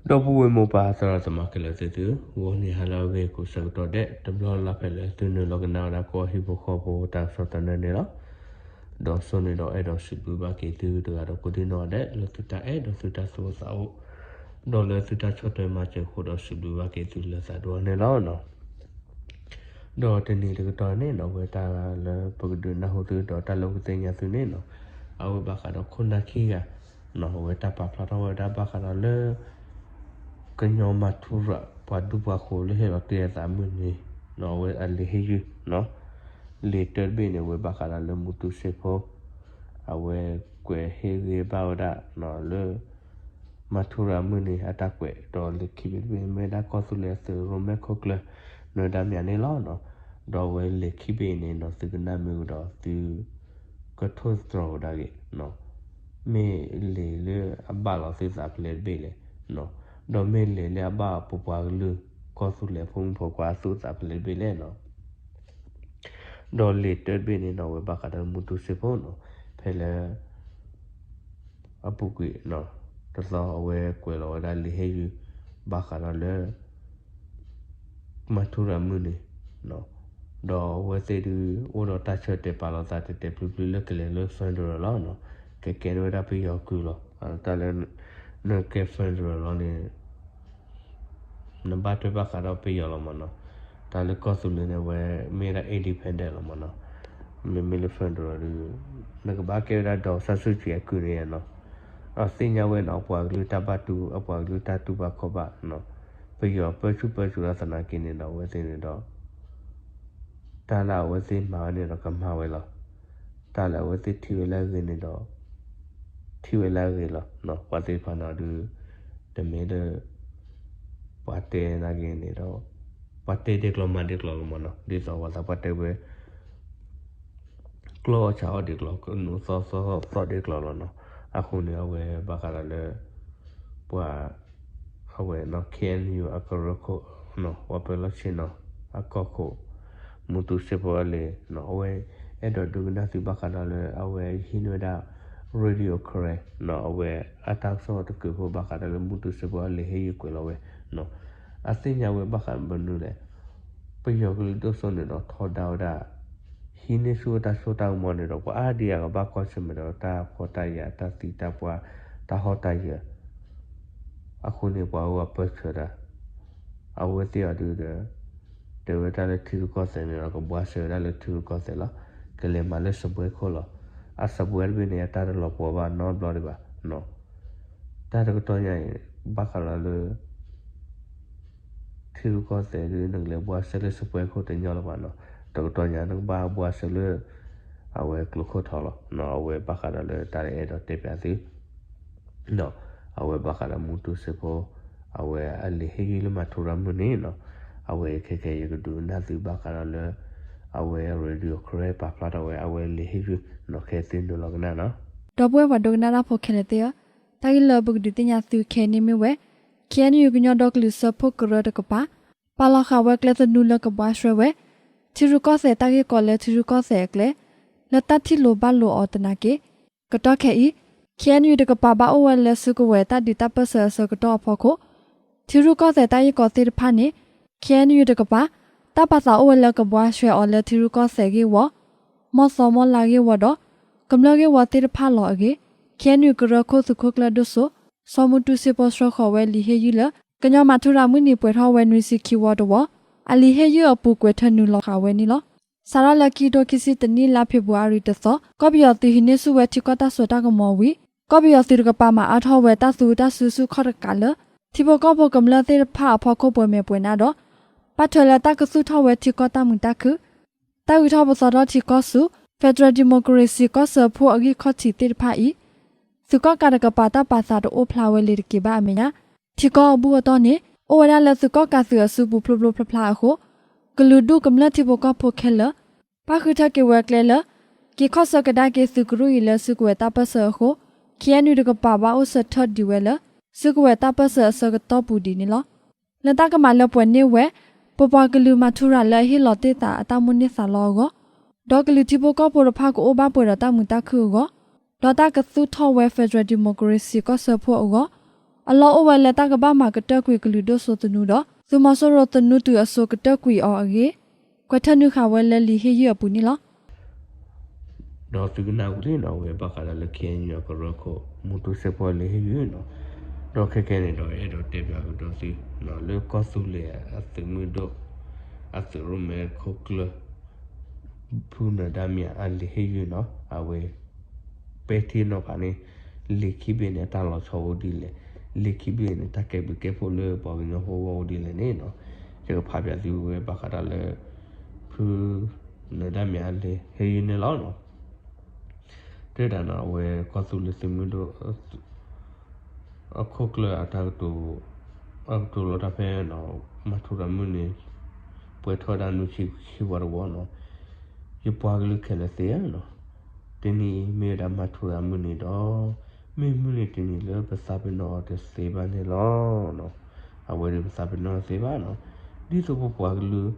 ဒီပုၢ်ဝဲၢ်မိၢ်ပၢ်သရၣ်သမါခဲလၢာ်သ့ၣ်သု, ဂီၤနံၤဟါလၢအဂ့ၤကိးဆၢကတီၢ်ဒဲး တဘျီလၢ်ဖဲလၢသုနုာ်လီၤကနၣ်ဝဲဒၣ်ကီၢ်ဟံၣ်ဖိဃီဖိတၢ်ကစီၣ်သနၢၣ်န့ၣ်လီၤ. ဒီးစိန့ၣ်ဒီးအဲၣ်ဒိးစံးဘျုးဘၣ်က့ၤသုတဂၤဒီးကိးဒံနီၢ်ဒဲး လၢသုတၢ်အဲၣ်ဒီးသုတၢ်သူၣ်အိၣ်သးအိၣ်, ဒီးလၢသုတၢ်ဆီၣ်ထွဲမၤစၢၤအဃိဒီးစံးဘျုးဘၣ်က့ၤသုလၢသးဒိၣ်န့ၣ်လီၤ. ဒီးတနံၤတကတီၢ်န့ၣ်နီၤ အဝဲတၢ်လၢပကဒုးနၢ်ဟူသုဒီးတၢ်လၢပကသ့ၣ်ညါသုန့ၣ်နီၤ, အဝဲဘၣ်ဃးဒီးခိၣ်နၢ်ခံဂၤနီၤ အဝဲတၢ်ပာ်ဖျါထီၣ်ဝဲဒၣ်ဘၣ်ဃးဒီးလၢ ကညီမၤထူရၤပှၤဒူပှၤဃိၤလၢဟ့ၣ်လီၤတ့ၢ်အသးမုၢ်နံၤနီၤ အဝဲအလံာ်ဟ့ၣ်ယုၢ်နီၤ, လံာ်တၢတဘ့ၣ်န့ၣ် အဝဲဘၣ်ဃးဒီးလၢမူတူစ့ဖိ အဝဲကွဲးဟ့ၣ်ဂ့ၤဘၣ်ဝဲဒၣ်နီၤလၢ မၤထူရၤမုၢ်နံၤအတၢ်ကွဲး, ဒီးလံာ်ခံဘ့ၣ်တဘ့ၣ်န့ၣ် မ့ၢ်ဝဲဒၣ်ကီၢ်သူလ့ၤအသုးရိၣ်မဲခိၣ်ကျၢၢ် နၢၤဒါမၠးန့ၣ်လီၤ. ဒီးအဝဲလံာ်ခံဘ့ၣ်အံၤန့ၣ်နီၤ သုကနၣ်မ့ၢ်ဝံၤဒီးသု ကထိၣ်သတြီၤဝဲဒၣ်ဂ့ၤနီၤ, မ့ၢ်လံာ်လၢအဘၣ်လီၤသုသးဖဲလဲၣ်တဘ့ၣ်လဲၣ်, ဒီးမ့ၢ်လံာ်လၢအဘၣ်ပပှၤကလုာ် ကီၢ်သူလ့ၤဖိမုၣ်ဖိခွါအသူၣ်အသးဖဲလဲၣ်တဘ့ၣ်လဲၣ်နီၤ. ဒီးလံာ်တၢတဘ့ၣ်န့ၣ်နီၤ အဝဲဘၣ်ဃးဒီးမူတူစ့ဖိနီၤ, ဖဲလၢ အပူၤကွံာ်နီၤ တသီအဝဲကွဲးလီၤဝဲဒၣ်လံာ်ဟ့ၣ်ယုၢ် ဘၣ်ဃးဒီးလၢ မၤထူရၤမုၢ်နံၤ, ဒီးအဝဲသ့ၣ်ဒုး အိၣ်ဒီးတၢ်ဆၢတဲာ်ပာ်လီၤသးတဲာ်တဲာ်ဖျုးဖျုးလၢကလဲၤလၢ federal လီၤနီၤ, ကကဲန့ၢ်ဝဲဒၣ်ပယီၤကုၢ်လီၤ. တၢ်လၢ နကဲ federal လီၤန့ၣ် နဘၣ်ထွဲဘၣ်ဃးဒီးပယီၤလီၤမးနီၤ. တၢ်လၢကီၢ်သူလ့ၤန့ၣ် အဝဲမ့ၢ်ဒၣ် independent လီၤမးနီၤ. မ့မ့ၢ်လၢ federal ဒုး နကဘၣ်ကဲဝဲဒၣ် ဒေါ်အောင်ဆန်းစုကြည် အကုၢ်န့ၣ်နီၤ. အသ့ၣ်ညါဝဲနီၤ အပှၤကလုာ်တၢ်ဘၣ်တူၢ် အပှၤကလုာ်တၢ်တူၢ်ဘၣ်ခီၣ်ဘၣ်နီၤ, ပယီၤပၢဆူၣ်ပၢစိးတၢ်သနာ်က့န့ၣ်ဒီး အဝဲသ့ၣ်န့ၣ်ဒီး တၢ်လၢအဝဲသ့ၣ်မၤဝဲန့ၣ်ဒီးကမၤဝဲလီၤ. တၢ်လၢအဝဲသ့ၣ်ထံၣ်ဝဲလၢအဂ့ၤန့ၣ်ဒီး ထံၣ်ဝဲလၢအဂ့ၤလီၤ. ပှၤသ့ၣ်တဖၣ်န့ၣ်ဒုး တမ့ၢ်လၢ ပှၤတဲနာ်က့န့ၣ်ဒီး ပှၤတဲဒဲးကျီၤမၤဒဲးကျီၤလီၤမးနီၤ. ဒ်သိးပှၤသးပှၢ်တဲဝဲ ကျီၢ်အီၣ်ဆၣ်အီၣ်ဒဲးကျီၤ ကနူးသီသီသီဒဲးကျီၤလီၤနီၤ. အဃိန့ၣ် အဝဲဘၣ်ဃးဒီးလၢ ပှၤ အဝဲနီၤ KNU အကရၢခိၣ်နီၤ ပှၤပၢၤလီၢ်ဆ့ၣ်နီၤ အကီၢ်ခိၣ် မူတူစ့ဖိအလံာ်နီၤ အဝဲ အဲၣ်ဒိးဒုးကနၣ်သုဘၣ်ဃးဒီးလၢ အဝဲဟံးန့ၢ်ဝဲဒၣ် Radio Karen နီၤ အဝဲအတၢ်ကစီၣ်တကုးဖိ ဘၣ်ဃးဒီးလၢမူတူစ့ဖိအလံာ်ဟ့ၣ်ယုၢ်ကွဲးလီၤဝဲနီၤ. အသ့ၣ်ညါဝဲဘၣ်ဃးမနုၤလဲၣ်, ပယီၤကလုာ်ဒိၣ်စိန့ၣ်ဒီးထီဒါဝဲဒၣ် ဟံးန့ၢ်ဆူၣ်ဝဲတၢ်စိတၢ်ကမီၤန့ၣ်ဒီး ပှၤအါဒံအါဂၤဘၣ်ကွၢ်ဆၢၣ်မဲာ်ဒီးတၢ်ဖှီၣ်တၢ်ယာ် တၢ်သံတၢ်ပှၢ် တၢ်ဟီၣ်တၢ်ယၢၤ အဃိန့ၣ် ပှၤဂုၤပၢဆှၢတၢ် အဝဲသ့ၣ်အီၤဒုးဒီး တဲဝဲတၢ်လၢထံရူၢ်ကီၢ်သဲးန့ၣ်ဒီး ကဘှါရှဲဝဲဒၣ်လၢထံရူၢ်ကီၢ်သဲးလီၤ. ကလဲၤမၤလၢစပွဲခိၣ်လီၤ. အစပွဲတဘ့ၣ်န့ၣ် အတၢ်တလီၤပှီၤဘၣ်နီတဘျီဒံးဘၣ်နီၤ. တၢ်တကတီၢ်ညါအံၤ ဘၣ်ဃးလီၤလၢ ထံရူၢ်ကီၢ်သဲးဒုး နကလဲၤဘှါရှဲလၢစပွဲခိၣ်တညီလၢၤဘၣ်နီၤ. တကတီၢ်ညါ နကဘၣ်ဘှါရှဲလၢ အဝဲကျိခိၣ်ထီလီၤနီၤ. အဝဲဘၣ်ဃးဒီးလၢတၢ်လၢအဲၣ်ဒိးတဲပၠးသု အဝဲဘၣ်ဃးဒီးမူတူစ့ဖိ အဝဲအလံာ်ဟ့ၣ်ယုၢ်လၢမၤထူရၤမုၢ်နံၤနီၤ. အဝဲခဲကနံၣ်အံၤယကဒုးနၢ်သုဘၣ်ဃးဒီးလၢ အဝဲ Radio Karen ပာ်ဖျါထီၣ်ဝဲအဝဲလံာ်ဟ့ၣ်ယုၢ်နီၤ ခဲသုနုာ်လီၤကနၣ်နီၤ. ဒီပုၢ်ဝဲၢ်ပှၤဒိကနၣ်တၢ်ဖိခဲလၢာ်သ့ၣ်ဧၢ, တၢ်ဂ့ၢ်လၢပကဒုးသ့ၣ်ညါသုခဲအံၤန့ၣ်မ့ၢ်ဝဲ KNU ကညီဒီကလုာ်စၢဖှိၣ်ကရၢတကပၤ ပာ်လီၤဃာ်ဝဲကျဲသနူလၢကဘှါရှဲဝဲ ထံရူၢ်ကီၢ်သဲးတၢ်ဂ့ၢ်ကီလၢထံရူၢ်ကီၢ်သဲးအကျဲ လၢတၢ်ထံၣ်လိာ်ဘၣ်လိာ်အီၤသနာ်က့ ကတီၢ်ခဲအံၤ KNU တကပၤဘၣ်အိၣ်ဝဲလၢစုကဝဲၤတၢ်ဒုးတၢ်ပၢၢ်ဆၢအဆၢကတီၢ်အဖီခိၣ် ထံရူၢ်ကီၢ်သဲးတၢ်ဂ့ၢ်ကီသ့ၣ်တဖၣ်န့ၣ် KNU တကပၤ တၢ်ပာ်သးအိၣ်ဝဲလၢကဘှါရှဲအီၤလၢထံရူၢ်ကီၢ်သဲးဂ့ၢ်ဝီ မီၢ်သီမီၢ်လါဂ့ၢ်ဝီဒီး ကမျၢၢ်ဂ့ၢ်ဝီသ့ၣ်တဖၣ်လီၤအဂ့ၢ် KNU ကရၢခိၣ်သုးခိၣ်ကျၢၢ်ဒိၣ်စိ စီၤမူတူစ့ဖိဆှၢဃီၤဝဲလံာ်ဟ့ၣ်ယုၢ်လၢ ကညီမၤထူရၤမုၢ်နံၤပှဲၤထီၣ်ဝဲနွံဆံခံဝီတဝီ အလံာ်ဟ့ၣ်ယုၢ်အပူၤကွဲးထၢနုာ်လီၤဃာ်ဝဲန့ၣ်လီၤ. စးထီၣ်လၢခံကထိခံဆံတနံၣ် လါဖ့ၤဘြူၤအါရံၤတသီ ကီၢ်ပယီၤသုးဟံးန့ၢ်ဆူၣ်ဝဲထံကီၢ်တၢ်စိတၢ်ကမီၤဝံၤ ကီၢ်ပယီၤသုးတကပၤမၤအါထီၣ်ဝဲတၢ်သူတၢ်စုဆူၣ်ခီၣ်တကးလၢ ထံဖိကီၢ်ဖိကမျၢၢ်သ့ၣ်တဖၣ်အဖီခိၣ်ပှဲၤမဲာ်ပှဲၤနါဒီး ဘၣ်ထွဲလၢတၢ်ကသူၣ်ထီၣ်ဝဲထံကီၢ်တၢ်မုာ်တၢ်ခုၣ် တၢ်ဂုၤထီၣ်ပသီထီၣ်ထံကီၢ်ဆူ Federal Democracy ကီၢ်စၢဖှိၣ်အဂံၢ်ခီၣ်ထံးသ့ၣ်တဖၣ်အံၤ သုးကီၣ်ကးတကပၤတၢ်ပာ်သးတအိၣ်ဖျါဝဲလၢၤတက့ၢ်ဘၣ်အမဲာ်ညါ ထံကီၢ်အဘူၣ်အတီၢ်န့ၣ် အိၣ်ဝဲဒၣ်လၢသုးကီၣ်ကးသုးအစုပူၤဖျိဖျိဖျါဖျါအဃိ ကလုာ်ဒူၣ်ကမျၢၢ်ထံဖိကီၢ်ဖိခဲလၢာ် ပၣ်ဃုထၢက့ၤဝဲကျဲလၢ က့ၤခီၣ်ဆၢကဒါက့ၤသုးကရူၢ်အံၤလၢစုကဝဲၤတၢ်ပၢၢ်ဆၢအဃိ KNU တကပၤဘၣ်အိၣ်ဆၢထၢၣ်ဒံးဝဲလၢ စုကဝဲၤတၢ်ပၢၢ်ဆၢအဆၢကတီၢ်ပူၤဒံးန့ၣ်လီၤ. လၢတၢ်ကမၤလၢပှဲၤန့ၢ်ဝဲ ပပှၤကလုာ်မၤထူရၤလၢအဟ့ၣ်လီၤတ့ၢ်သးအတၢ်မိၣ်န့ၢ်သးလီအဂီၢ်, ဒီးကလုာ်ထံဖိကီၢ်ဖိတဖၣ်ကအိၣ်ဘၣ်ပှဲၤဒီးတၢ်မုာ်တၢ်ခုၣ်အဂီၢ်, ဒီးတၢ်ကသူၣ်ထီၣ်ဝဲ Federal Democracy ကီၢ်စၢဖှိၣ်အဂီၢ်, အလီၢ်အိၣ်ဝဲလၢတၢ်ကဘၣ်မၤကတၢၢ်ကွံာ်ကလုာ်ဒိၣ်စိသနူဒီး သုးမီၤစိရိၤသနူတုၤအစိၤကတၢၢ်ကွံာ်အီၤအဂ့ၢ် ကွဲးထၢနုာ်ဃာ်ဝဲလၢလံာ်ဟ့ၣ်ယုၢ်အပူၤန့ၣ်လီၤ. ဒီးသုကနၣ်ဝံၤလံနီၤ အဝဲဘၣ်ဃးဒီးလၢ ခ့ၣ်အဲၣ်ယူၣ် အကရၢခိၣ် မူတူစဲးဖီလံာ်ဟ့ၣ်ယုၢ်နီၤ, ဒီးခဲကနံၣ်န့ၣ်ဒီး အဲၣ်ဒိးတဲဘၣ်ကဒီးသု လၢကီၢ်သူလ့ၤအသုးမုၢ်ဒိၣ် အသုးရိၣ်မဲခိၣ်ကျၢၢ် ဖုနၢၤဒါမံၤအလံာ်ဟ့ၣ်ယုၢ်နီၤ အဝဲ ပဲာ်ထံနီၤဖးန့ၣ် လံာ်ခံဘ့ၣ်န့ၣ် အတၢ်လီၤဆီအိၣ်ဒ်လဲၣ်, လံာ်ခံဘ့ၣ်န့ၣ် တၢ်ကဲဘျုးကဲဖှိၣ်လၢပှၤကညီဖိအဂီၢ်အိၣ်ဒ်လဲၣ်န့ၣ်နီၤ, ယကဖးပၠးသုဝဲဘၣ်ဃးဒီးလၢ ဖုနၢၤဒါမံၤအလံာ်ဟ့ၣ်ယုၢ်န့ၣ်လီၤနီၤ. တဲဒၣ်နီၤ အဝဲကီၢ်သူလ့ၤသုးမုၢ်ဒိၣ် အခိၣ်ကျၢၢ်အတၢ်ကတိၤ အကတိၤလီၤတၢ်ဖဲနီၤ မၤထူရၤမုၢ်နံၤ ပှဲၤထီၣ်ဝဲဒၣ်နွံဆံခံဝီတဝီနီၤ, ယပှၤကလုာ်ခဲလၢာ်သ့ၣ်ဧၢနီၤ, တနံၤအံၤမ့ၢ်ဝဲဒၣ်မၤထူရၤမုၢ်နံၤဒီး မ့ၢ်မုၢ်နံၤတနံၤလၢပသးပ့ၤနီၣ်အီၤတသ့ဘၣ်န့ၣ်လီၤ. အဝဲဒၣ်ပသးပ့ၤနီၣ်တသ့ဘၣ်နီၤ, ဒ်သိးပပှၤကလုာ်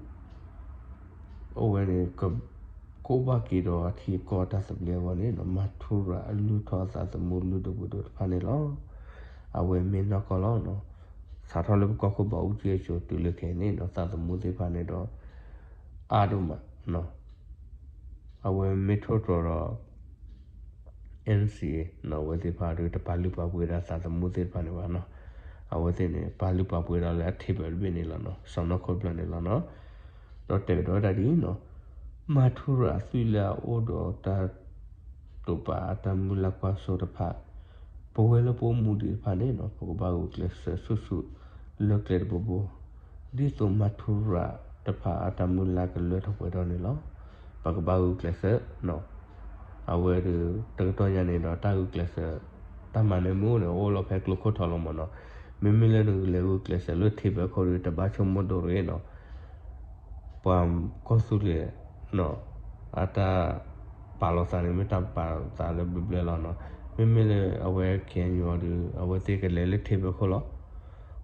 အဝဲန့ၣ် ကအိၣ်ဘၣ်က့ၤဒီးအထံအကီၢ်အတၢ်သဘျ့အဂီၢ်န့ၣ်နီၤ မၤထူရၤအလုၢ်ထီၣ်အသးသမူလုၢ်ဒိၣ်ပှ့ၤဒိၣ်တဖၣ်န့ၣ်လီၤ. အဝဲမ့ၢ်နီၢ်ကီၢ်လီၤနီၤ, စးထီၣ်လၢပကီၢ်ခိၣ်ဘးအူကၠံအစိၤတုၤလၢခဲအံၤန့ၣ်နီၤ သးသမူသ့ၣ်တဖၣ်န့ၣ်ဒီး အါဒိၣ်မးနီၤ, အဝဲမ့ၢ်ထိၣ်တြီၤဒီး NCA နီၤ အဝဲသ့ၣ်တဖၣ်ဒီး တပာ်လုၢ်ပာ်ပှ့ၤဒၣ်သးသမူသ့ၣ်တဖၣ်န့ၣ်ဘၣ်နီၤ, အဝဲသ့ၣ်န့ၣ် ပာ်လုၢ်ပာ်ပှ့ၤဒၣ်လၢအထံဘၢတဘ့ၣ်န့ၣ်လီၤနီၤ, စီၤနီၢ်ခိၣ်တဖျၢၣ်န့ၣ်လီၤနီၤ, ဒီးတဲကဒီးဝဲဒၣ်ဒ်အံၤနီၤ, မၤထူရၤအသွံၣ်လၢအအိၣ်ဒီးတၢ်တိာ်ပာ်အတၢ်မုၢ်လၢ်ကွၢ်စိတဖၣ်, ပဝဲလၢပအိၣ်မူဒံးတဖၣ်န့ၣ်နီၤ ပကဘၣ်ဂုာ်ကျဲးစၢးဆူၣ်ဆူၣ်လၢကျဲတဘိဘိ, ဒ်သိးမၤထူရၤတဖၣ်အတၢ်မုၢ်လၢ်ကလၢထီၣ်ပှဲၤထီၣ်န့ၣ်လီၤ. ပကဘၣ်ဂုာ်ကျဲးစၢးနီၤ, အဝဲဒီး တကတီၢ်ညါန့ၣ်ဒီး တၢ်ဂုာ်ကျဲးစၢး တၢ်မၤနၢၤမ့ၢ်အိၣ်န့ၣ် အိၣ်လီၤဖဲကျိခိၣ်ထီလီၤမးနီၤ, မ့မ့ၢ်လၢနကလဲၤဂုာ်ကျဲးစၢးလၢထံဘၢခိၣ်ဒီး တဘၣ်ဆိကမိၣ်ဒိၣ်တဂ့ၤနီၤ ပှၤကီၢ်သူလ့ၤ အတၢ်ပာ်လီၤသးန့ၣ် မ့ၢ်တၢ်ပာ်လီၤသးလၢဘျၢဘျၢလီၤနီၤ, မ့မ့ၢ်လၢအဝဲ ခ့ၣ်အဲၣ်ယူၣ် အီၤဒီး အဝဲသ့ၣ်ကလဲၤလၢထံဘၢခိၣ်လီၤ,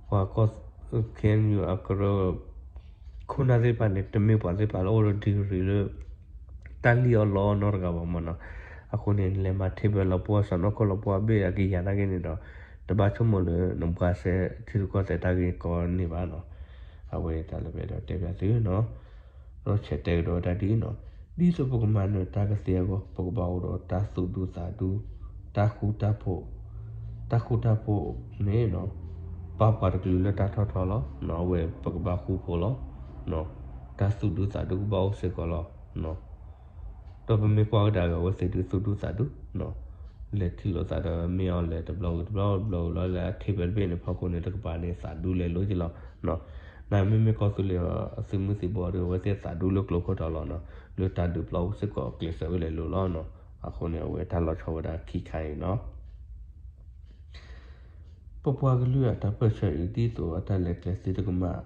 ပှၤကီၢ် ခ့ၣ်အဲၣ်ယူၣ် အကရၢ ခိၣ်နၢ်သ့ၣ်တဖၣ်န့ၣ် တမ့ၢ်ပှၤသ့ၣ်တဖၣ်လၢအိၣ်ဒီး degree လၢ တၢ်လံၣ်အီၣ်လီအီၣ်နီတဂၤဘၣ်မးနီၤ, အဃိန့ၣ် နလဲၤမၤထံဘၢလီၤပှီၢ် စီၤနီၢ်ခိၣ်လီၤပှီၢ်ဘ့ၣ်အကယၤနာ်က့န့ၣ်ဒီး တဘၣ်ဆိကမိၣ်လၢနဘှါစဲထံရူၢ်ကီၢ်သဲးတၢ်ဂ့ၢ်ကီန့ၣ်ဘၣ်နီၤ, အဝဲတၢ်လၢပအဲၣ်ဒိးတဲဘၣ်သုနီၤ, ဒီးဆဲးတဲကဒီးဝဲဒၣ်ဒ်အံၤနီၤ, ဒ်သိးပကမၤနၢၤတၢ်ကသ့အဂီၢ် ပကဘၣ်အိၣ်ဒီးတၢ်သူၣ်ဒူသးဒူ, တၢ်ဃူတၢ်ဖိး, တၢ်ဃူတၢ်ဖိးန့ၣ်နီၤ ပာ်ပှၤတကလုာ်လၢတၢ်ထီၣ်ထီလီၤ, အဝဲပကဘၣ်ဃူဖိးလီၤ, တၢ်သူၣ်ဒူသးဒူကဘၣ်အိၣ်စ့ၢ်ကီးလီၤ. ဒီးပမ့ၢ်ကွၢ်ကဒါက့ၤအဝဲသ့ၣ်ဒုးသူၣ်ဒူသးဒူ, လဲၤထံၣ်လိာ်သးဒီးမ့ၢ်အီၤလဲၤတဘျီဝံၤတဘျီ တဘျီဝံၤတဘျီလၢအထံၣ်ဘၢတဘ့ၣ်န့ၣ် ဖီခိၣ်န့ၣ် တကပၤန့ၣ် သးဒူလဲၤလိၤက့ၤလီၤ. နမ့မ့ၢ်ကီၢ်သူလ့ၤအသုးမုၢ်သံၣ်ဘိဒီး အဝဲသ့ၣ်သးဒူလၢကျိခိၣ်ထီလီၤနီၤ, လၢတၢ်ဒုးပျီပူၤစ့ၢ်ကီးကျဲးစၢးဝဲလဲၤလိၤလီၤနီၤ. အဃိန့ၣ် အဝဲတၢ်လီၤဆီဝဲဒၣ်ခံခါအံၤနီၤ. ပပှၤကလုာ်အတၢ်ပၢၢ်ဆၢအံၤ ဒ်သိးအတၢ်လဲၤကျဲသုတကမၣ်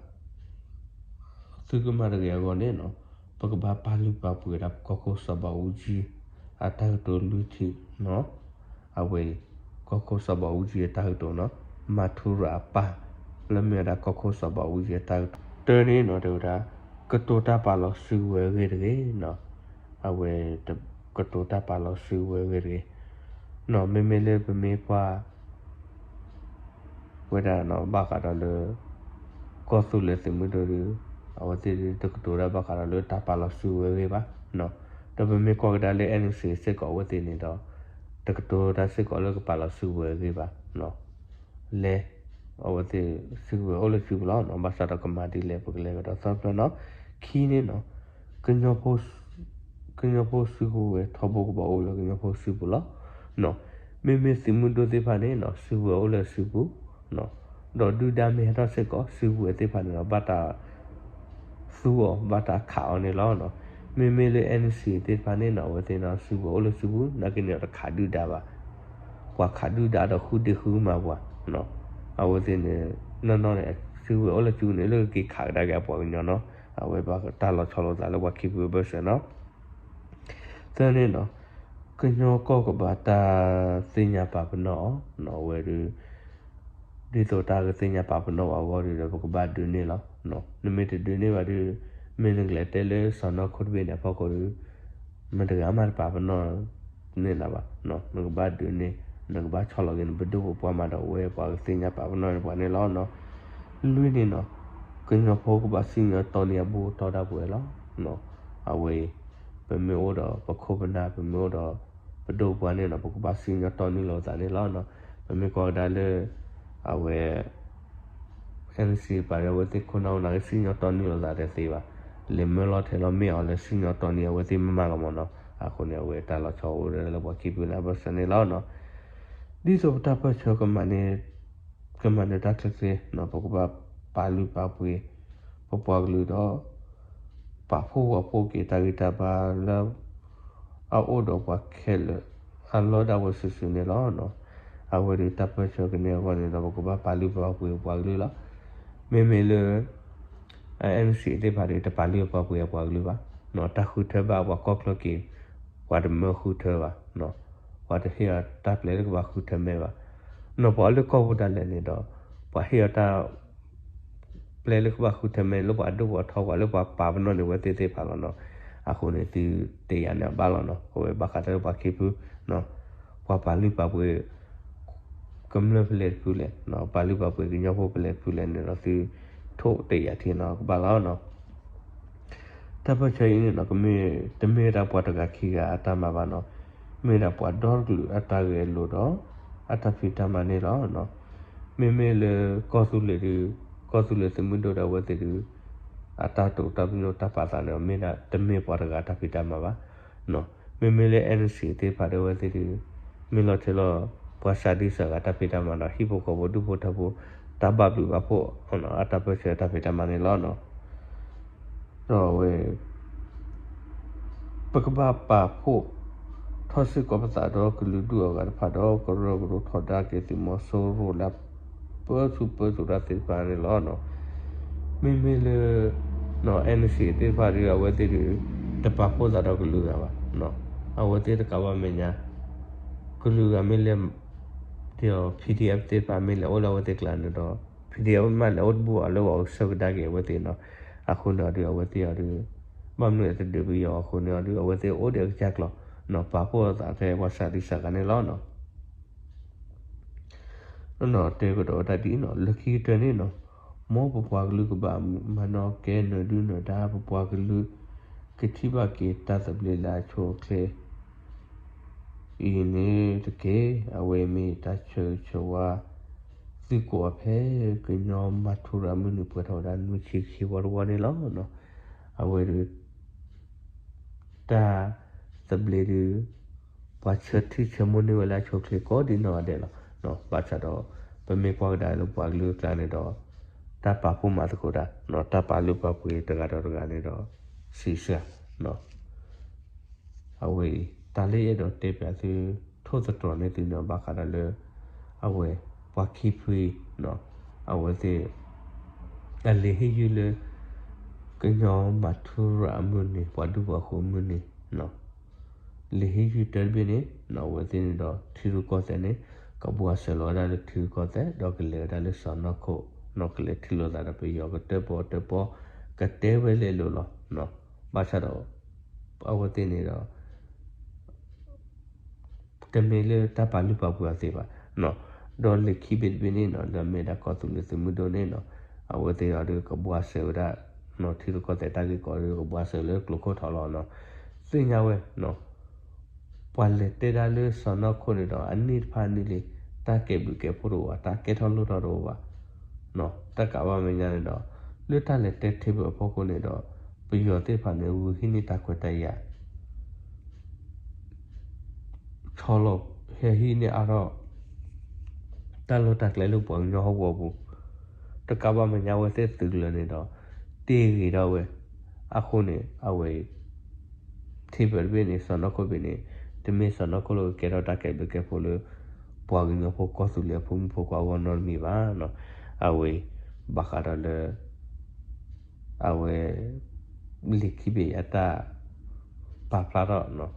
သုကမၣ်တဂ့ၤအဂီၢ်န့ၣ်နီၤ, ပကဘၣ်ပာ်လုၢ်ပာ်ပှ့ၤဒၣ်ပကီၢ်ခိၣ်စီၤဘးအူကၠံ အတၢ်ကတိၤလွံၢ်ထံၣ်နီၤ. အဝဲအံၤ ကီၢ်ခိၣ်စီၤဘးအူကၠံအတၢ်ကတိၤနီၤ, မၤထူရၤအပၢ် လၢမ့ၢ်ဝဲဒၣ်ကီၢ်ခိၣ်စီၤဘးအူကၠံအတၢ်ကတိၤ တၢ်န့ၣ်နီၤ တဲဝဲဒၣ် ကတိၤတၢ်ပာ်လီၤစုကဝဲၤအဂ့ၢ်တဂ့ၤနီၤ. အဝဲ ကတိၤတၢ်ပာ်လီၤစုကဝဲၤအဂ့ၢ်တဂ့ၤနီၤ. မ့မ့ၢ်လၢပမ့ၢ်ကွၢ် ဝဲဒၣ်နီၤ ဘၣ်ဃးဒီးလၢ ကီၢ်သူလ့ၤသုးမုၢ်ဒိၣ်ဒီး အဝဲသ့ၣ်ဒုးတကတိၤတၢ်ဘၣ်ဃးဒီးလၢတၢ်ပာ်လီၤစုကဝဲၤအဂ့ၢ်ဘၣ်နီၤ. ဒီးပမ့ၢ်ကွၢ်ကဒါလၢ NCA စ့ၢ်ကီးအဝဲသ့ၣ်န့ၣ်ဒီး တကတိၤတၢ်စ့ၢ်ကီးလၢကပာ်လီၤစုကဝဲၤအဂ့ၢ်ဘၣ်နီၤ. လဲၤ အဝဲသ့ၣ်စုကဝဲၤအိၣ်လၢစုပူၤလီၤနီၤ. ဘၣ်ဆၣ်ဒီးကမၤဒ်လဲၣ် ပကလဲၤကဒီးသီဖျၢၣ်နီၤ. ခံန့ၣ်နီၤ ကညီဖိ ကညီဖိစုကဝဲၤထီဘိကဘၣ်အိၣ်လၢကညီဖိစုပူၤလီၤ. မ့မ့ၢ်သုးမုၢ်ဒိၣ်သ့ၣ်တဖၣ်န့ၣ်နီၤ စုကဝဲၤအိၣ်လၢစုပူၤ ဒီးဒုၣ်ဒါမ့ၢ်ဟဲထီၣ်စ့ၢ်ကီး စုကဝဲၤသ့ၣ်တဖၣ်န့ၣ်ဒီး ဘၣ်တၢ်သူအီၤ ဘၣ်တၢ်ခးအီၤန့ၣ်လီၤ. မ့မ့ၢ်လၢ NCA သ့ၣ်တဖၣ်န့ၣ်နီၤ အဝဲသ့ၣ်နီၤ စုကဝဲၤအိၣ်လၢစုပူၤ နာ်က့န့ၣ်ဒီးတခးဒုၣ်ဒါဘၣ်. ပှၤခးဒုၣ်ဒါဒီးဃုဒ့ဃုမၤပှၤ အဝဲသ့ၣ်န့ၣ် နီၢ်နီၢ်န့ၣ် စုကဝဲၤအိၣ်လၢစုပူၤန့ၣ် လၢကက့ၤခးကဒါက့ၤအပှၤကညီနီၤ. အဝဲဘၣ်တၢ်လီၤဆီလိာ်သးလၢပှၤခံဖုအဘၢၣ်စၢၤနီၤ. သၢန့ၣ်နီၤ ကညီကီၢ်ကဘၣ်တၢ်သ့ၣ်ညါပာ်ပနီၣ်အီၤနီၤ. အဝဲဒီး ဒ်သိးတၢ်ကသ့ၣ်ညါပာ်ပနီၣ်ပှၤအဂီၢ်ဒီး ပကဘၣ်ဒုးန့ၢ်လီၤ. နမ့ၢ်တဒုးန့ၢ်ဘၣ်ဒီး မ့ၢ်နကလဲၤတဲလၢစီၤနီၢ်ခိၣ်တဘ့ၣ်န့ၣ်အဖီခိၣ်ဒီး မတၤတဂၤမးတပာ်ပနီၣ်န့ၢ်နၤဘၣ်. နကဘၣ်ဒုးန့ၢ် နကဘၣ်ဆီလီၤက့ၤနပဒိၣ်ပပှၢ်မးဒီး အဝဲပှၤကသ့ၣ်ညါပာ်ပနီၣ်န့ၢ်ပှၤန့ၣ်လီၤ. လွံၢ်န့ၣ်နီၤ, ကညီဖိကဘၣ်စံၣ်ညီၣ်တီနံၤအဘူၣ်တီဒၣ်ပှဲၤလီၤ. အဝဲအံၤ ပမ့ၢ်အိၣ်ဒီးပခိၣ်ပနၢ် ပမ့ၢ်အိၣ်ဒီးပဒိၣ်ပပှၢ်န့ၣ်နီၤ ပကဘၣ်စံၣ်ညီၣ်တီနံၤလိာ်သးန့ၣ်လီၤ. ပမ့ၢ်ကွၢ်ကဒါလၢ အဝဲ NCA ပာ်ဒီးအဝဲသ့ၣ်ခိၣ်နၢ်အိၣ်နၤ စံၣ်ညီၣ်တီနံၤလိာ်သးတသ့ဘၣ်. လဲၤမၢလီၤထဲလီၤမ့ၢ်အီၤလၢစံၣ်ညီၣ်တီနံၤအဝဲသ့ၣ်မ့ၢ်မးလီၤမၢ်နီၤ. အဃိန့ၣ် အဝဲတၢ်လီၤဆီအိၣ်ဝဲဒၣ်လၢပှၤခံဖုန့ၣ် အဘၢၣ်စၢၤန့ၣ်လီၤ. ဒ်သိးပတၢ်ပၢၢ်ဆၢကမၤန့ၢ် ကမၤနၢၤတၢ်ချ့ချ့ ပကဘၣ်ပာ်လုၢ်ပာ်ပှ့ၤ ပပှၤကလုာ်ဒီး ပာ်ဖှိၣ်ဝးဖှိၣ်က့ၤတၢ်ဂံၢ်တၢ်ဘါလၢ အအိၣ်ဒီးပှၤခဲလၢာ်အလီၢ်ဒၣ်ဝဲစုာ်စုာ်န့ၣ်လီၤ. အဝဲဒၣ်တၢ်ပၢၢ်ဆၢကန့ၢ်အဂီၢ်န့ၣ်ဒီး ပကဘၣ်ပာ်လုၢ်ပာ်ပှ့ၤပပှၤကလုာ်လီၤ. မ့မ့ၢ်လၢ NCA သ့ၣ်တဖၣ်ဒီး တပာ်လုၢ်ပာ်ပှ့ၤအပှၤကလုာ်ဘၣ်. တၢ်ဃုထၢဘၣ်ပှၤကီၢ်ချၢက့ၤ ပှၤတမၢဃုထၢဘၣ်. ပှၤတဟ့ၣ်အီၤတၢ်ပျဲလၢကဘၣ်ဃုထၢမဲဘၣ်. နီၢ်ပှၤလၢကီၢ်ပူၤဒၣ်လဲာ်န့ၣ်ဒီး ပှၤဟ့ၣ်အီၤတၢ် ပျဲလၢကဘၣ်ဃုထၢမဲ လၢပှၤဒိၣ်ပှၤထီ ပှၤလၢပှၤပာ်ပနီၣ်န့ၢ်ဝဲသ့ၣ်သ့ၣ်တဖၣ်လီၤနီၤ. အဃိန့ၣ် သုတယာ်န့ၣ်အဘၣ်လီၤနီၤ. အဝဲဘၣ်ဃးတၢ်လၢပှၤခံဖု ပှၤပာ်လုၢ်ပာ်ပှ့ၤ ကမျၢၢ်ဖဲလဲၣ်တဖုလဲၣ်, ပာ်လုၢ်ပာ်ပှ့ၤကညီဖိဖဲလဲၣ်တဖုလဲၣ်န့ၣ်ဒီး သုထိၣ်တယာ်ထံနီၤကဘၣ်လီၤနီၤ. တၢ်ပၢၢ်ဆၢအံၤန့ၣ်နီၤ ကမ့ၢ်တမ့ၢ်ဝဲဒၣ်ပှၤတဂၤခံဂၤအတၢ်မၤဘၣ်နီၤ, မ့ၢ်ဒၣ်ပှၤဒီတကလုာ်အတၢ်ဂဲၤလိာ်ဒီး အတၢ်ဖံးတၢ်မၤန့ၣ်လီၤ. မ့မ့ၢ်လၢကီၢ်သူလ့ၤဒုး ကီၢ်သူလ့ၤသုးမုၢ်ဒိၣ်ဒီးအဝဲသ့ၣ်ဒုး အတၢ်တိာ်တၢ်ပညိၣ်တၢ်ပာ်သးန့ၣ် မ့ၢ်ဒၣ်တမ့ၢ်ပှၤတဂၤတၢ်ဖံးတၢ်မၤဘၣ်. မ့မ့ၢ်လၢ NCA သ့ၣ်တဖၣ်ဒီးအဝဲသ့ၣ်ဒုး မ့ၢ်လီၤထဲလီၤ ပှၤစးဒံစးဂၤတၢ်ဖံးတၢ်မၤဒီး ဟံၣ်ဖိဃီဖိဒူၣ်ဖိထၢဖိ တၢ်ဘၣ်ဘျုးဘၣ်ဖှိၣ် အတၢ်ပၢၢ်ဆၢတၢ်ဖံးတၢ်မၤန့ၣ်လီၤ. ဒီးအဝဲ ပကဘၣ်ပာ်ဖှိၣ်ထီၣ်စ့ၢ်ကီးပသးဒီး ကလုာ်ဒူၣ်အဂၤတဖၣ်ဒီး ကရၢကရိထီဒါက့ၤသုးမီၤစိရိၤလၢ ပၢဆူၣ်ပၢစိးတၢ်သ့ၣ်တဖၣ်န့ၣ်လီၤ. မ့မ့ၢ်လၢ NCA သ့ၣ်တဖၣ်ဒီး အဝဲသ့ၣ်ဒုး တပာ်ဖှိၣ်သးဒီးကလုာ်ဂၤဘၣ်. အဝဲသ့ၣ်တကးဘၣ်မဲာ်ညါ ကလုာ်ဂၤမ့ၢ်လဲၤ ဒီး PDF သ့ၣ်တဖၣ်မ့ၢ်လဲၤအိၣ်လၢအဝဲသ့ၣ်ကျါန့ၣ်ဒီး PDF မ့ၢ်လဲၤအိၣ်တဘူၣ်အီၤလၢအဆၢကဒါက့ၤအဝဲသ့ၣ်နီၤ. အဃိန့ၣ်ဒီး အဝဲသ့ၣ်အီၤဒုး ဘၣ်မနုၤတဒုးပယီၤအဃိန့ၣ်ဒီး အဝဲသ့ၣ်အိၣ်ဒီးအကစၢ်ကျိၤ ပာ်ဖှိၣ်အသးထဲပှၤစးဒံစးဂၤန့ၣ်လီၤ. တဲကဒီးဝဲဒၣ်ဒ်အံၤနီၤ, လၢခံကတၢၢ်န့ၣ်နီၤ, မ်ပပှၤကလုာ်ကဘၣ်မၤနီၣ်ကဲနၢၤဒုၣ်နၢၤဒါ ပပှၤကလုာ် ကထံၣ်ဘၣ်က့ၤတၢ်သဘျ့လၢအဆိအချ့ အံၤန့ၣ်တက့ၢ်. အဝဲမ့ၢ်တၢ်ဆၢဂ့ၤဆၢဝါ သုကိးအီၤဖဲ ကညီမၤထူရၤအမုၢ်နံၤပှဲၤထီၣ်ဝဲဒၣ်နွံဆံခံဝီတဝီန့ၣ်လီၤ. အဝဲဒုး တၢ်သဘျ့ဒုး ပှၤဆၢထံၣ်ဆၢမုၢ်န့ၢ်ဝဲလၢအဆိအချ့ကိးဒံနီၢ်ဂၤဒဲးလီၤ. ဘၣ်ဆၣ်ဒီး ပမ့ၢ်ကွၢ်ကဒါလၢပှၤကလုာ်အကျါန့ၣ်ဒီး တၢ်ပာ်ဖှိၣ်မၤသကိးတၢ် တၢ်ပာ်လုၢ်ပာ်ပှ့ၤတဂၤဒီးတဂၤန့ၣ်ဒီး စံးဆၢ အဝဲအံၤ တၢ်လၢယအဲၣ်ဒိးတဲပၠးသု ထိၣ်သတြီၤန့ၢ်သုန့ၣ် ဘၣ်ဃးဒီးလၢ အဝဲ ပှၤခံဖုအံၤ အဝဲသ့ၣ် အလဲၤဟ့ၣ်ယုၢ်လၢ ကညီမၤထူရၤအမုၢ်နံၤ ပှၤဒူၣ်ပှၤဃိၤအမုၢ်နံၤ လဲၤဟ့ၣ်ယုၢ်တၢ်တဘ့ၣ်န့ၣ် အဝဲသ့ၣ်န့ၣ်ဒီး ထံရူၢ်ကီၢ်သဲးန့ၣ် ကဘှါစၢၤလီၤဝဲဒၣ်လၢထံရူၢ်ကီၢ်သဲး ဒီးကလဲၤဝဲဒၣ်လၢစီၤနီၢ်ခိၣ် ကလဲၤထံၣ်လိာ်သးဒီးပယီၤကတၢၢ်ပီၣ်တၢၢ်ပီၣ် ကတဲဝဲလဲၤလိာ်လီၤ. ဘၣ်ဆၣ်ဒီး အဝဲသ့ၣ်န့ၣ်ဒီး တမ့ၢ်လၢတၢ်ပာ်လုၢ်ပာ်ပှ့ၤအီၤသ့ဘၣ်. ဒီးလၢခံဘ့ၣ်တဘ့ၣ်န့ၣ်နီၤ လၢအမ့ၢ်ဒၣ်ကီၢ်သူလ့ၤသုးမုၢ်ဒိၣ်န့ၣ်နီၤ အဝဲသ့ၣ်အီၤဒီးကဘှါစၢၤဝဲဒၣ် ထံရူၢ်ကီၢ်သဲးတၢ်ဂ့ၢ်ကီဒီးကဘှါစၢၤလၢကျိခိၣ်ထီၣ်လီၤနီၤ. သ့ၣ်ညါဝဲ ပှၤလဲၤတဲဒၣ်လၢစီၤနီၢ်ခိၣ်န့ၣ်ဒီး အနံၣ်တဖၣ်အနံၣ်လံ တၢ်ကဲဘျုးကဲဖှိၣ်တအိၣ်ဘၣ် တၢ်ကဲထီၣ်လိၣ်ထီၣ်တအိၣ်ဘၣ်. တၢ်ကးဘၣ်မဲာ်ညါန့ၣ်ဒီး လၢတၢ်လဲၤတဲထ့ဘၢၣ်အဖီခိၣ်န့ၣ်ဒီး ပယီၤသ့ၣ်တဖၣ်န့ၣ် ဂုာ်ဟံးန့ၢ်တၢ်ခွဲးတၢ်ယာ် ဆီလီၤ ဟဲဟံးန့ၢ်အါထီၣ် တၢ်လီၢ်တၢ်ကျဲလၢပှၤကညီဟီၣ်ကဝီၤပူၤ တကးဘၣ်မဲာ်ညါဝဲသ့ၣ်သုးကလၢၤန့ၣ်ဒီး တ့ၢ်ဂ့ၤထီၣ်ဝဲ အဃိန့ၣ် အဝဲ ထံဘၢၣ်တဘ့ၣ်န့ၣ် စီၤနီၢ်ခိၣ်ဘ့ၣ်န့ၣ် တမ့ၢ်စီၤနီၢ်ခိၣ်လၢကကဲထီၣ်တၢ်ကဲဘျုးကဲဖှိၣ်လၢ ပှၤကညီဖိကီၢ်သူလ့ၤအဖိမုၣ်ဖိခွါအဂီၢ်နီတမံၤဘၣ်. အဝဲ ဘၣ်ဃးဒီးလၢ အဝဲ လံာ်ခံဘ့ၣ်အတၢ် ပာ်ဖျါထီၣ်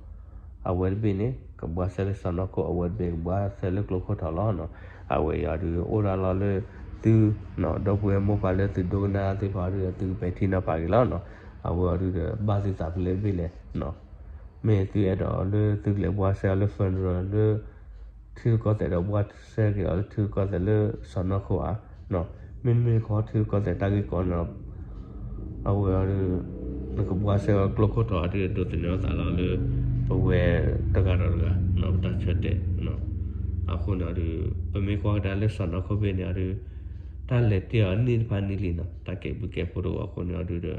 အဝဲတဘ့ၣ်န့ၣ် ကဘှါစၢၤလၢစီၤနီၢ်ခိၣ် အဝဲတဘ့ၣ်ကဘှါစၢၤလၢကျိခိၣ်ထီၣ်လီၤ. အဝဲအံၤဒုးအိၣ်ဒၣ်လီၤလၢသု ဒီပုၢ်ဝဲၢ်မိၢ်ပၢ်လၢသုဒိကနၣ်သ့ၣ်တဖၣ်အံၤဒုး သုကပဲာ်ထံနီၤဖးက့ၤလီၤ. အဝဲအံၤဒုးဒီးဘၣ်သုသးဖဲလဲၣ်တဘ့ၣ်လဲၣ် မ့ၢ်သုအဲၣ်ဒိးလၢသုကလဲၤဘှါစၢၤအီၤလၢ federal လၢ ထံရူၢ်ကီၢ်သဲးဒီးဘှါစဲက့ၤအီၤလၢထံရူၢ်ကီၢ်သဲးလၢစီၢ်နီၤခိၣ်ဧါ, မ့မ့ၢ်ခီထံရူၢ်ကီၢ်သဲးတၢ်ဂ့ၢ်ကီန့ၣ် အဝဲအီၤဒီး နကဘှါစဲအီၤကျိခိၣ်ထီၣ်အီၤဒီး ဒိးသန့ၤအသးလီၤလၢ ပဝဲတဂၤဒီးတဂၤ ပတၢ်ဆၢတဲာ် အဃိန့ၣ်အီၤဒီး ပမ့ၢ်ကွၢ်ကဒါလၢစီၢ်နီၤခိၣ်ဖဲန့ၣ်အီၤဒီး တၢ်လဲၤတ့ၢ်အီၤနံၣ်တဖၣ်နံၣ်လံနီၤ တၢ်ကဲဘျုးကဲဖှိၣ်တအိၣ်အဃိန့ၣ်အီၤဒီး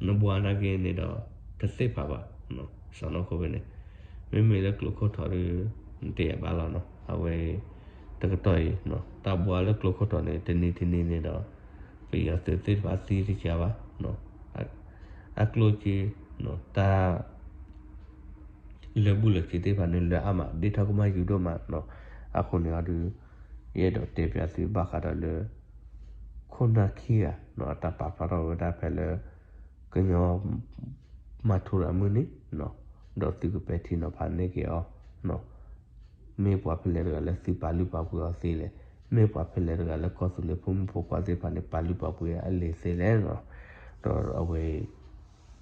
နဘှါနာ်က့န့ၣ်ဒီး တသ့ၣ်ဖးဘၣ် စီၢ်နီၤခိၣ်ဖဲန့ၣ် မ့မ့ၢ်လၢကျိခိၣ်ထီၣ်ဒီး နတယာ်ဘၣ်လီၤနီၤ အဝဲ တကတီၢ်အံၤ တၢ်ဘှါလၢကျိခိၣ်ထီၣ်န့ၣ် တနံၤတနံၤန့ၣ်ဒီး ပယီၤသုးသ့ၣ်တဖၣ်သံတကးဘၣ် အကျိၣ်စ့ တၢ် လၢာ်ဘူၣ်လၢာ်စ့သ့ၣ်တဖၣ်န့ၣ် လၢအါမး ဒ့ထီၣ်ကမၣ်ယူၤဒိၣ်မးနီၤ အဃိန့ၣ်အီၤဒီး ယအဲၣ်ဒိးတဲပၠးသုဘၣ်ဃးဒီးလၢ ခိၣ်နၢ်ခံဂၤနီၤ အတၢ်ပာ်ဖျါထီၣ်ဝဲဒၣ်ဖဲလၢ ကညီ မၤထူရၤမုၢ်နံၤ ဒီးသုကပဲာ်ထံနီၤဖးန့ၢ်က့ၤအီၤ မ့ၢ်ပှၤဖဲလဲၣ်တဂၤလၢသုပာ်လုၢ်ပာ်ပှ့ၤအီၤသ့လဲၣ်, မ့ၢ်ပှၤဖဲလဲၣ်တဂၤလၢကီၢ်သူလ့ၤဖိမုၣ်ဖိခွါသ့ၣ်တဖၣ်န့ၣ် ပာ်လုၢ်ပာ်ပှ့ၤအလံာ်သ့လဲၣ်နီၤ, ဒီးအဝဲ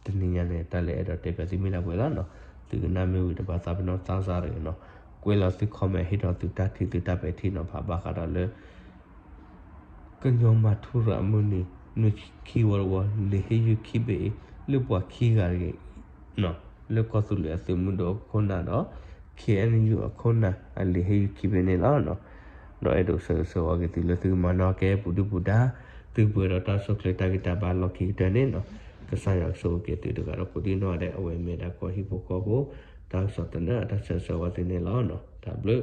တနံၤညါန့ၣ် တၢ်လၢအဲၣ်ဒိးတဲပၠးသုမ့ၢ်ဒၣ်ပှဲၤလီၤနီၤ, သုကနၣ်မ့ၢ်ဝံၤတဘၣ်သးပ့ၤနီၣ်သးစၢ်တဂ့ၤနီၤ, ကွဲးလီၤသု comment ဟ့ၣ်ထီၣ်သုတၢ်ထံၣ်သုတၢ်ပဲာ်ထံနီၤဖးဘၣ်ဃးဒီးလၢ ကညီမၤထူရၤအမုၢ်နံၤ နွံခံဝီတဝီ လံာ်ဟ့ၣ်ယုၢ်ခံဘ့ၣ်အံၤ လၢပှၤခံဂၤတဂ့ၤ လၢကီၢ်သူလ့ၤအသုးမုၢ်ဒိၣ်အခိၣ်နၢ်ဒီး ခ့ၣ်အဲၣ်ယူၣ် အခိၣ်နၢ် အလံာ်ဟ့ၣ်ယုၢ်ခံဘ့ၣ်န့ၣ်လီၤ. ဒီးအဲၣ်ဒိးဆၢဂ့ၤဆၢဝါက့ၤသုလၢသုကမၤနၢၤက့ၤပူၤဒုၣ်ပူၤဒါ သုကပှဲၤဒီးတၢ်ဆိၣ်ချ့တၢ်ဂံၢ်တၢ်ဘါလီၢ်ခံကတၢၢ်န့ၣ်နီၤ, ကစၢ်ယွၤကဆိၣ်ဂ့ၤက့ၤသုတဂၤဒီးကိးဒံနီၢ်ဂၤဒဲး အဝဲမ့ၢ်ဒၣ်ကီၢ်ဟံၣ်ဖိဃီဖိ တၢ်ကစီၣ်သနၢၣ်အတၢ်ဆၢဂ့ၤဆၢဝါသုန့ၣ်လီၤ. တၢ်ဘျုး